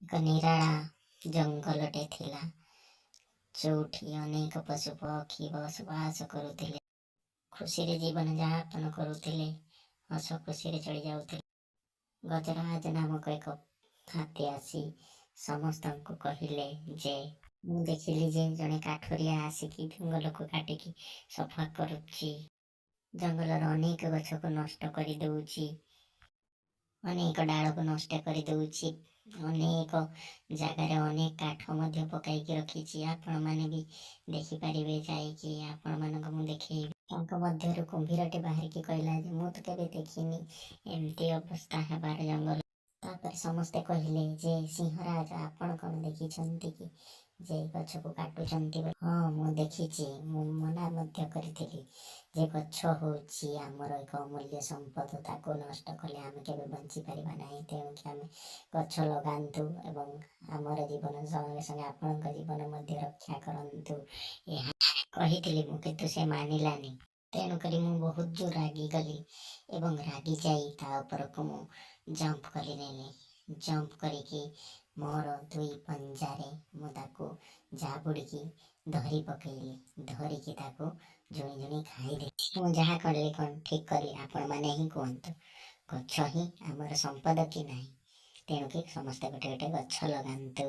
ଏକ ନିରାଳା ଜଙ୍ଗଲଟେ ଥିଲା, ଯୋଉଠି ଅନେକ ପଶୁପକ୍ଷୀ ବସବାସ କରୁଥିଲେ, ଖୁସିରେ ଜୀବନ ଯାପନ କରୁଥିଲେ, ହସ ଖୁସିରେ ଚଳି ଯାଉଥିଲେ। ଗଜରାଜ ନାମକ ଏକ ହାତୀ ଆସି ସମସ୍ତଙ୍କୁ କହିଲେ ଯେ ମୁଁ ଦେଖିଲି ଯେ ଜଣେ କାଠୁରିଆ ଆସିକି ଜଙ୍ଗଲକୁ କାଟିକି ସଫା କରୁଛି, ଜଙ୍ଗଲର ଅନେକ ଗଛକୁ ନଷ୍ଟ କରିଦେଉଛି, ଅନେକ ଡାଳକୁ ନଷ୍ଟ କରିଦେଉଛି, ଅନେକ ଜାଗାରେ ଅନେକ କାଠ ମଧ୍ୟ ପକାଇକି ରଖିଛି। ଆପଣମାନେ ବି ଦେଖିପାରିବେ ଯାଇକି, ଆପଣମାନଙ୍କୁ ମୁଁ ଦେଖେଇବି। ତାଙ୍କ ମଧ୍ୟରୁ କୁମ୍ଭୀରଟି ବାହାରିକି କହିଲା ଯେ ମୁଁ ତ କେବେ ଦେଖିନି ଏମିତି ଅବସ୍ଥା ହେବାର ଜଙ୍ଗଲ। ତାପରେ ସମସ୍ତେ କହିଲେ ଯେ ସିଂହରାଜ, ଆପଣ କ'ଣ ଦେଖିଛନ୍ତି କି ଯେ ଗଛକୁ କାଟୁଛନ୍ତି? ହଁ, ମୁଁ ଦେଖିଛି। ମୁଁ ମନା ମଧ୍ୟ କରିଥିଲି ଯେ ଗଛ ହେଉଛି ଆମର ଏକ ଅମୂଲ୍ୟ ସମ୍ପଦ, ତାକୁ ନଷ୍ଟ କଲେ ଆମେ କେବେ ବଞ୍ଚିପାରିବା ନାହିଁ। ତେଣୁକି ଆମେ ଗଛ ଲଗାନ୍ତୁ ଏବଂ ଆମର ଜୀବନ ସଙ୍ଗେ ସଙ୍ଗେ ଆପଣଙ୍କ ଜୀବନ ମଧ୍ୟ ରକ୍ଷା କରନ୍ତୁ, ଏହା କହିଥିଲି ମୁଁ, କିନ୍ତୁ ସେ ମାନିଲାନି। ତେଣୁକରି ମୁଁ ବହୁତ ଜୋର ରାଗିଗଲି ଏବଂ ରାଗି ଯାଇ ତା ଉପରକୁ ମୁଁ ଜମ୍ପ କରିନେଲି। ଜମ୍ପ କରିକି ମୋର ଦୁଇ ପଞ୍ଜାରେ ମୁଁ ତାକୁ ଜାବୁଡ଼ିକି ଧରି ପକେଇଲି, ଧରିକି ତାକୁ ଝୁଣି ଝୁଣି ଖାଇଦେଲି। ମୁଁ ଯାହା କଲି କ'ଣ ଠିକ୍ କଲି? ଆପଣମାନେ ହିଁ କୁହନ୍ତୁ, ଗଛ ହିଁ ଆମର ସମ୍ପଦ କି ନାହିଁ? ତେଣୁକି ସମସ୍ତେ ଗୋଟେ ଗୋଟେ ଗଛ ଲଗାନ୍ତୁ।